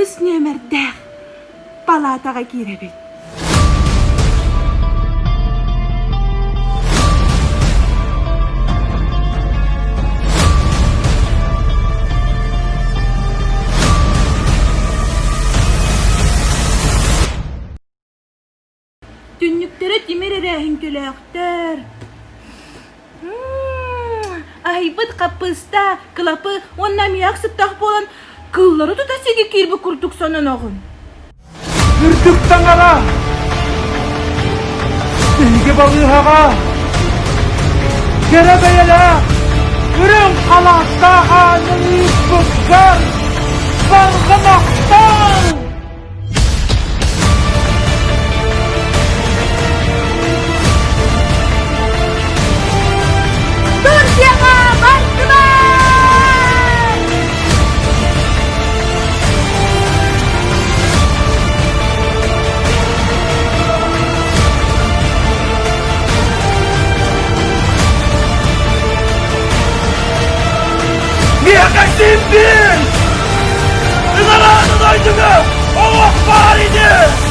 Алтыс нүөмэрдээх палаатаҕа киирэбит. Түннүктэрэ тимир эрээһиҥкэлээхтэр. Аһыйбыт хаппыыста, кылапы уонна аммиак сыттаах буолан, кыллары тута сиги киирбит курдук сононоҕун. Үрдүк таҥара! Биһиги балыыһаҕа кэрэ бэйэлээх, үрүҥ халааттаах аанын ыыппыккар барҕа махтал! Турцияҕа бардылар! Миэхэ син биир! Ынарааны дойдуга олох баар ини!